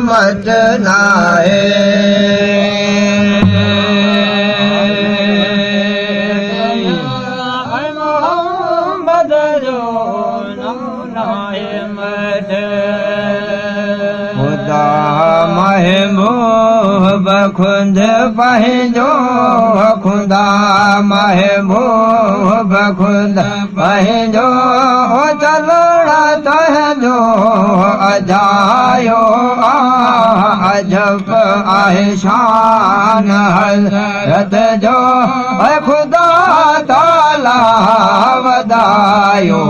مٽ ناهي. محمد جو نام ناهي مٽ. خدا محبوب خود پنهنجو، خدا محبوب خود پنهنجو چلڻ تنهنجو اجايو، عجب آهي شان حضرت جو، خدا تعاليٰ وڌايو.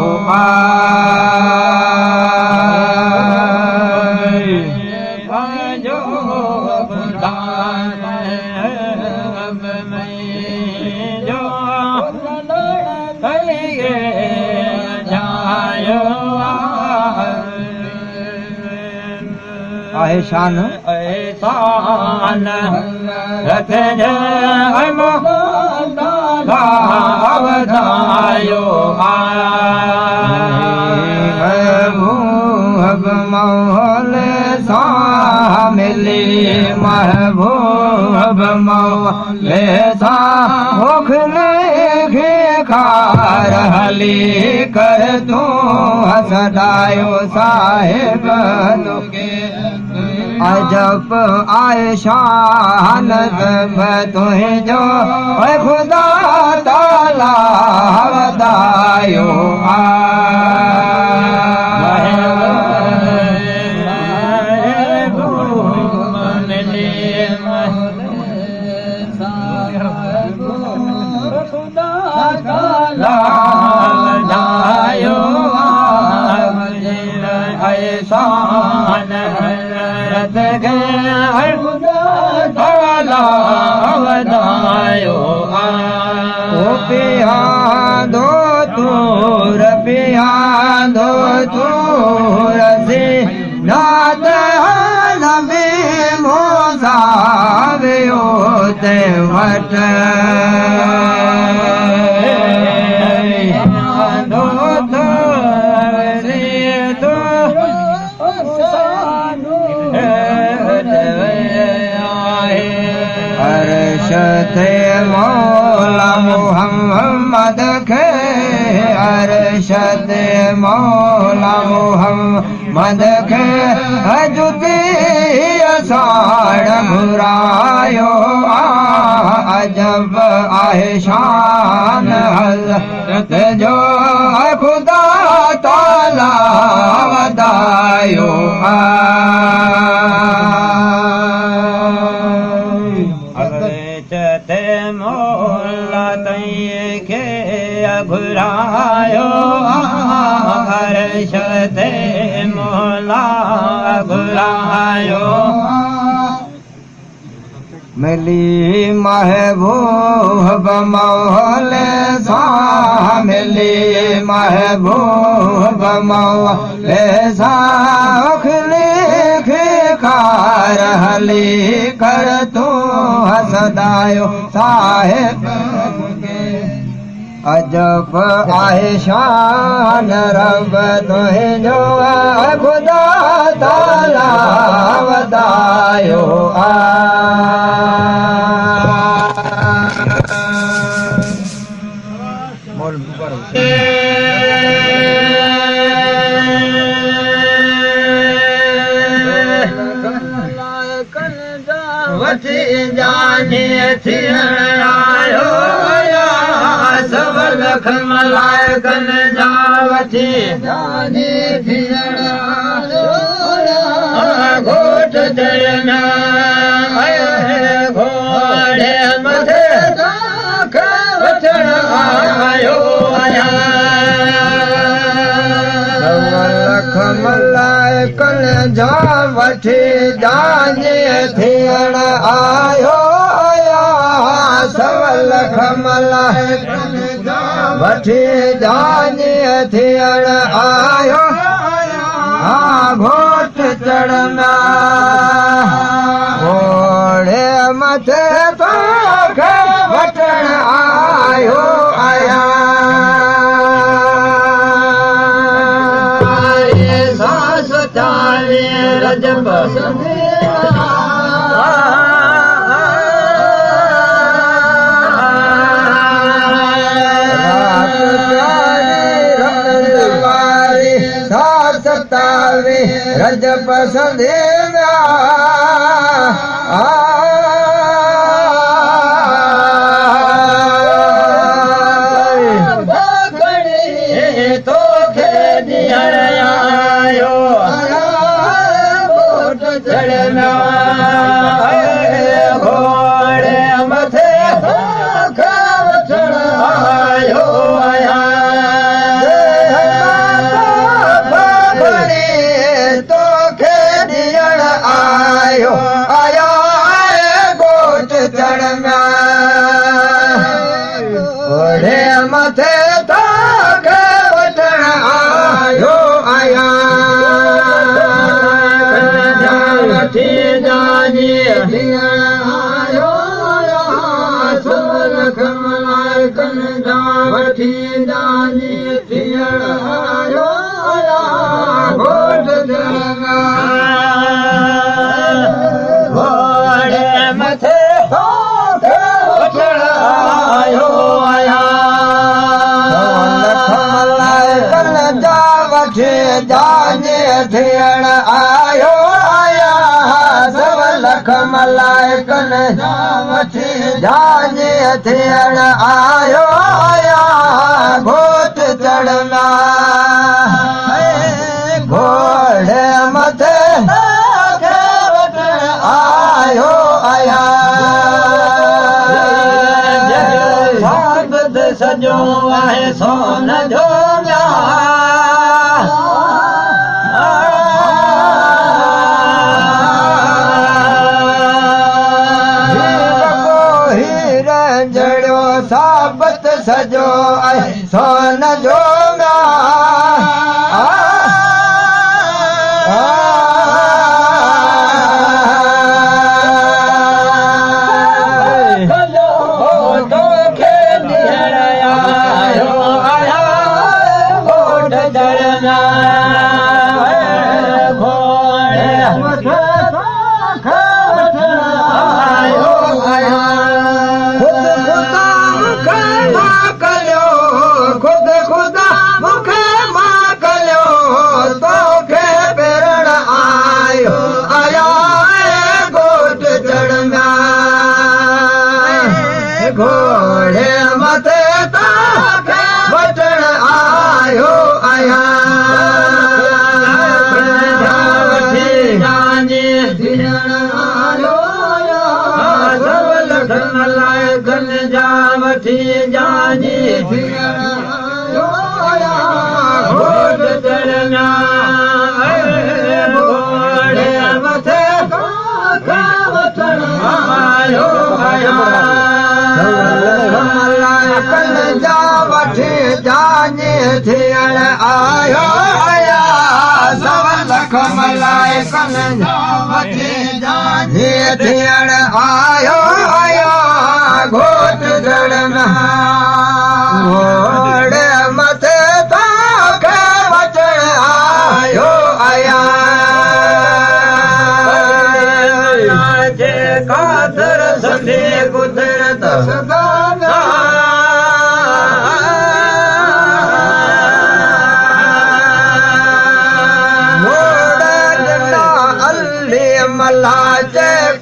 پنهنجو خدا جو آهي شان احسان رت وڌايو. محبوب مولي سان ملي، محبوب مولي سان کلي کي کار هلي ڪر تون سڏايو صاحب توکي، عجب آهي شان تنهنجو، خدا تعاليٰ وڌايو. پيادو تور، پيادو تور سي نات نبي موسيٰ ويو تي وٽ. عرش تي مولا محمد کي، عرش تي مولا محمد کي جتي ساڙ گهرايو، عجب آهي شان حضرت جو، خدا تعاليٰ وڌايو. تي مولا تئين کي گهرايو، عرش تي مولا گهرايو. ملي محبوب مولي سان، ملي محبوب مولي سان کلي کي کار هلي ڪر تون سڏايو صاحب، عجب آهي شان رب تنهنجو، خدا تعاليٰ وڌايو. وٺي جاني ٿيڻ آيو، سو لک ملائڪن جا وٺي جاني ٿيڻ آيو. گهوٽ چڙهنا گهوڙي مٿي وٺڻ آيو. لک ملائڪن جا وٺي جاني ٿيڻ آيو، سو لک ملائڪن جا وٺي جاني ٿيڻ آيو. ها گهوٽ چڙهنا گهوڙي مٿي توکي وٺڻ آيو. آيا ساس 40 رجب رج پسند توکي ڏيڻ آيو گهوڙي مٿي وٺڻ آيو آهيان. توکي ڏيڻ آيو آيا گهوٽ چڙهنا گهوڙي مٿي توکي وٺڻ آيو آيا. وٺي جاني ڏيڻ آيو آيا سو لک ملائڪن جا وٺي جاني ٿيڻ آيو آيا گهوٽ چڙهنا گهوڙي مٿي توکي وٺڻ آيو آهيان. لک ملائڪن جا وٺي جاني ٿيڻ آيو آيا 1.25 لک ملائڪن جا وٺي جاني ٿيڻ آيو آيا گهوٽ چڙهنا گهوڙي مٿي توکي وٺڻ آيو آيا. ثابت سڄو آهي سون جو. هير جڙيو ثابت سڄو آهي سون جو. توکي ڏيڻ آيو آهيان گهوٽ چڙهنا گهوڙي مٿي توکي وٺڻ آيو آهيان. خود خدا مون کي موڪليو خود خدا مون کي موڪليو توکي پرڻ آيو آيا گهوٽ چڙهنا گهوڙي مٿي توکي وٺڻ آيو آيا. وٺي جاني ٿيڻ آيو آيا 1.25 لک ملائڪن جا وٺي جاني ٿيڻ آيو آيا گهوٽ چڙهنا گهوڙي مٿي توکي وٺڻ آيو آهيان. ملائڪن جا وٺي جاني ٿيڻ آيو آيا 1.25 لک ملائڪن جا وٺي جاني ٿيڻ آيو آيا گهوٽ چڙهنا گهوڙي مٿي توکي وٺڻ آيو آيا. جي قادر سندي قدرت سدا. علي ملاج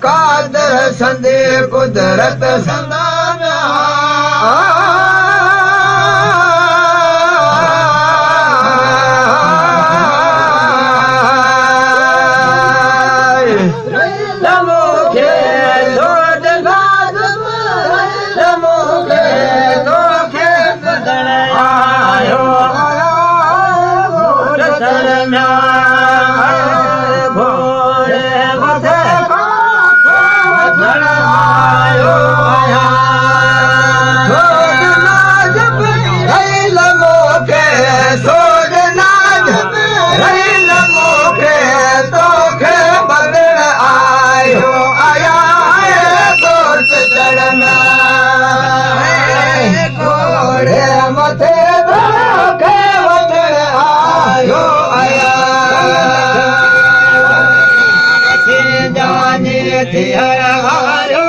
قادر سندي قدرت سندا. مون کي مون کي توکي ٻڌڻ آيو چڙهنا گهوڙي مٿي وٺڻ آيو آهيان. توکي بدڻ آيو थियण आयो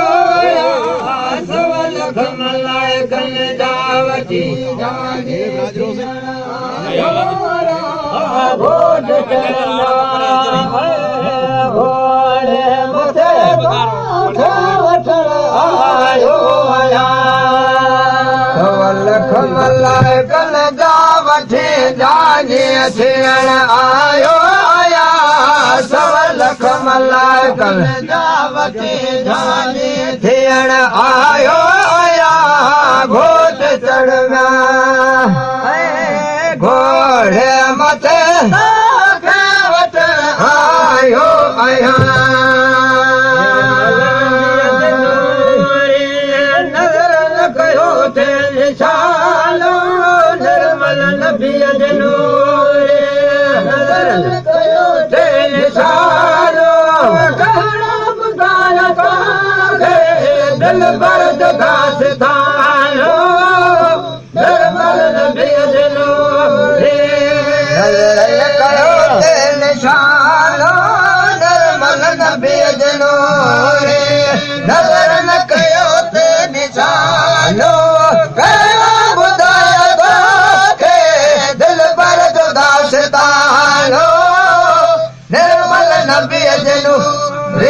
सवा लख मलाइकन जा वठी जानी घोट घोड़े मथे वठण आयो सवा लख मलाइकन जा वठी जानी थियण आयो आया सवा लख मलाइकन जा वठी जानी थियण आयो आया घोट चढ़ना घोड़े मथे वठण आयो आया नज़र न कयो ते निशानो निर्मल नबी जे नूर नज़र न कयो ते निशानो कहिड़ो ॿुधायां तोखे दिलबर जो दास्तानो निर्मल नबी जे नूर नज़र कयो ते निशानो निर्मल नबी जे नूर नज़र न कयो ते निशानो कहिड़ो ॿुधायां तोखे दिलबर जो दास्तानो निर्मल नबी जे नूर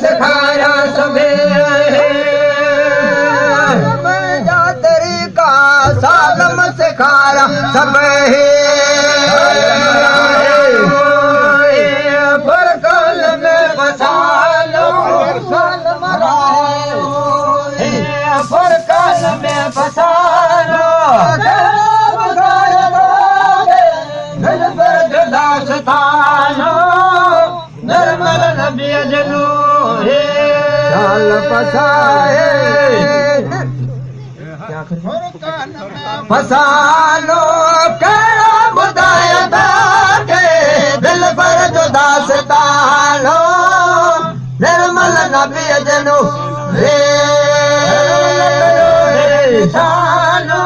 सिखाया सभे जा तरीका सालम सिखाया सभे फरकल में फसालो सालम फरकल में फसालो दास्तानो निर्मल नबी जे नूर साल फसाए फसालो कहिड़ो ॿुधायां तोखे दिलबर जो दास्तानो निर्मल नबी जे नूर निशानो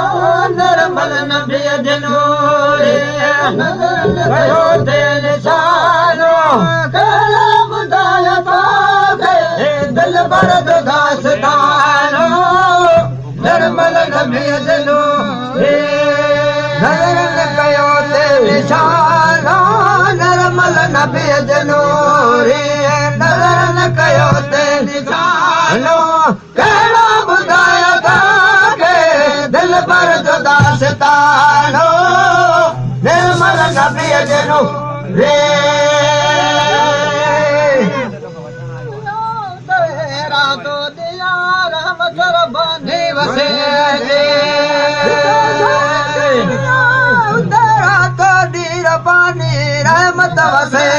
निर्मल नबी जे नूर कयो ते निशानो कहिड़ो ॿुधायां तोखे दिलबर जो दास्तानो निर्मल नबी जे नूर नज़र न कयो ते निशानो निर्मल नबी जे नूर नज़र न कयो ते निशानो कहिड़ो ॿुधायां तोखे दिलबर जो दास्तानो निर्मल नबी जे नूर वसे पानी रहमत वसे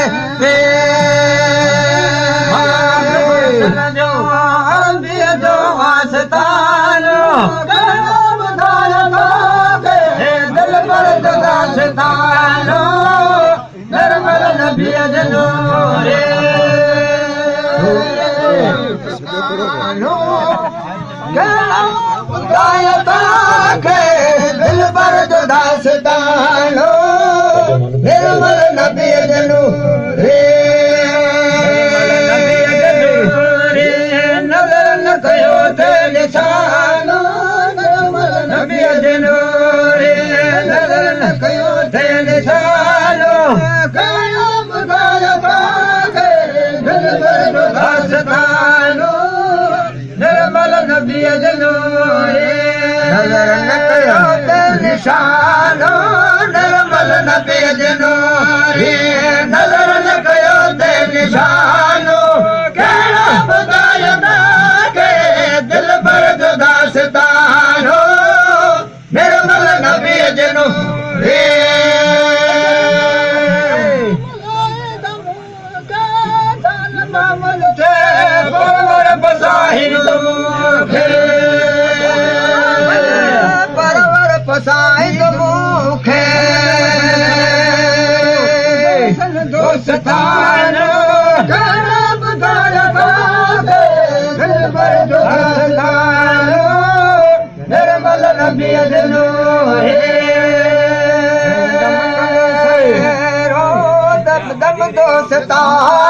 जो आस्तानो दिलबर जो दास्तानो निर्मल नबी जे नूर ॿुधायां तोखे दिलबर जो दास्तानो निर्मल नबी जे नूर नज़र न कयो ते निशानो निर्मल नबी जे नूर नज़र न कयो ते निशानो कहिड़ो ॿुधायां तोखे दिलबर जो दास्तानो निर्मल नबी जे नूर नज़र न कयो ते निशानो निर्मल नबी जे नूर नज़र न कयो ते निशानो कहिड़ो ॿुधायां तोखे दिलबर जो दास्तानो निर्मल नबी जे नूर परवर पसाइंदो मूंखे दोस्तानो कहिड़ो ॿुधायां तोखे दिलबर जो दास्तानो निर्मल नबी نبيء ڏنو هيرو دم دم دوستا.